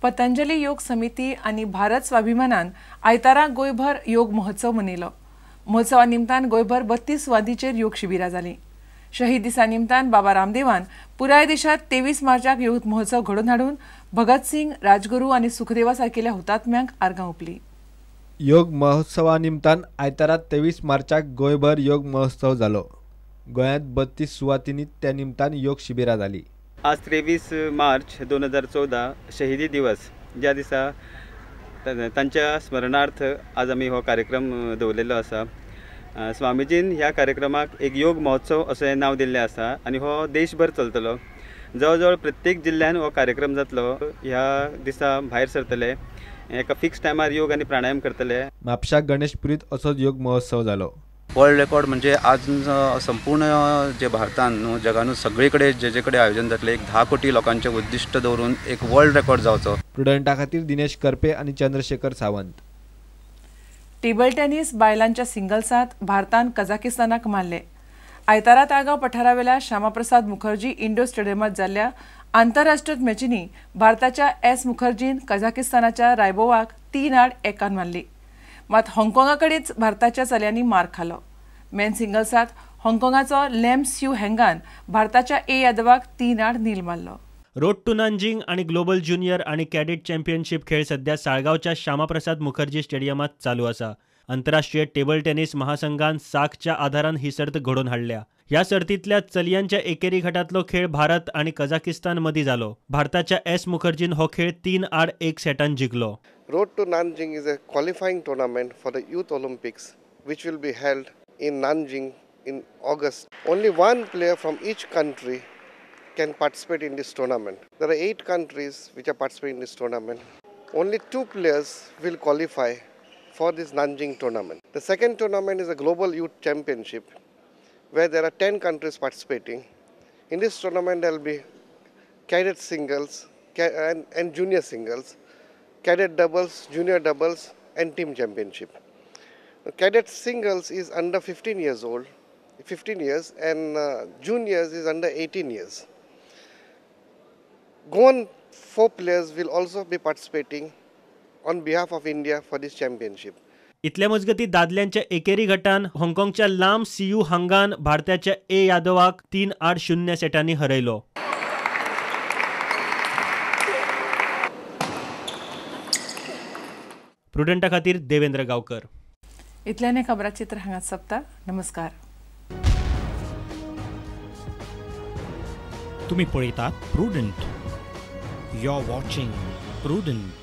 पतंजली योग समिती आनी भारत स्वाभिमानान आयतारा गोंयभर योग महोत्सव मनयलो. महोत्सवा निमतान गोंयभर 32 सुवातींचेर योग शिबिरां जालीं. शहीद दिसा निमतान बाबा रामदेवान पुराय देशांत 23 मार्चाक योग महोत्सव घडोवन हाडून भगत सिंग, राजगुरू आनी सुखदेवा सारकेल्या हुतात्म्यांक आर्गां ओंपली. योग महोत्सवा निमतान आयतारा 23 मार्चाक गोंयभर योग महोत्सव जालो. गोंयांत 32 सुवातींनी त्या निमतान योग शिबिरां जालीं. आज 23 मार्च 2014 शहीदी दिवस, ज्या दिसा तांच्या स्मरणार्थ आज आमी हो कार्यक्रम दवरलेलो आसा. स्वामीजीन ह्या कार्यक्रमाक एक योग महोत्सव अशें नांव दिल्लें आसा आनी हो देशभर चलतलो. जवळ जवळ प्रत्येक जिल्ल्यान हो कार्यक्रम जातलो. ह्या दिसा भायर सरतले, एका फिक्स टायमार योग आनी प्राणायाम करतले. म्हापशा गणेशपुरीत असोच योग महोत्सव जालो. वर्ल्ड रेकॉर्ड म्हणजे आज संपूर्ण जे भारतान न्हू जगानू सगळे कडेन जे जे कडेन आयोजन जातलें, एक 10 कोटी लोकांचे उद्दिश्ट दवरून एक वर्ल्ड रेकॉर्ड जावचो. प्रुडंटा खातीर दिनेश करपे आनी चंद्रशेखर सावंत. टेबल टेनिस बायलांच्या सिंगल्सांत भारतान कझाकिस्तानाक मारले. आयतारा ताळगांव पठारावेल्या श्यामाप्रसाद मुखर्जी इंडोर स्टेडियमांत जाल्ल्या आंतरराष्ट्रीय मॅचींनी भारताच्या एस मुखर्जीन कझाकिस्तानाच्या रायबोवाक 3-1 मारली. मात हाँगकाँगा कडेच भारताच्या चल्यांनी मार खालो. मेन सिंगल्सांत हाँगकाँगाचो लॅम स्यू हँगान भारताच्या ए यादवाक 3-0 मारलो. रोड टू नानजिंग आनी ग्लोबल ज्युनियर आनी कॅडेट चॅम्पियनशीप खेळ सध्या साळगांवच्या श्यामाप्रसाद मुखर्जी स्टेडियमांत चालू आसा. आंतरराष्ट्रीय टेबल टेनिस महासंघान साखच्या आधारान ही सर्त घडोवन हाडल्या. ह्या सर्तींतल्या चलयांच्या एकेरी गटांतलो खेळ भारत आनी कझाकिस्तान मदीं जालो. भारताच्या एस मुखर्जीन हो खेळ 3-1 सेटान जिखलो. Road to Nanjing is a qualifying tournament for the Youth Olympics, which will be held in Nanjing in August. Only one player from each country can participate in this tournament. There are 8 countries which are participating in this tournament. Only 2 players will qualify for this Nanjing tournament. The second tournament is a Global Youth Championship, where there are 10 countries participating. In this tournament there will be cadet singles and junior singles, cadet doubles, junior doubles and team championship. The cadet singles is under 15 years old, 15 years, and juniors is under 18 years. Goan 4 players will also be participating on behalf of India for this championship. इतल्या मजगती दादल्यांच्या एकेरी गटान हाँगकाँगच्या लाम CU हांगान भारताच्या ए यादवाक 3-0 सेटांनी हरयलो. प्रुडंटा खातीर देवेंद्र गावकर. इतल्याने खबराचित्र हांगाच सोंपता. नमस्कार. तुम्ही पळयतात Prudent. You are watching Prudent.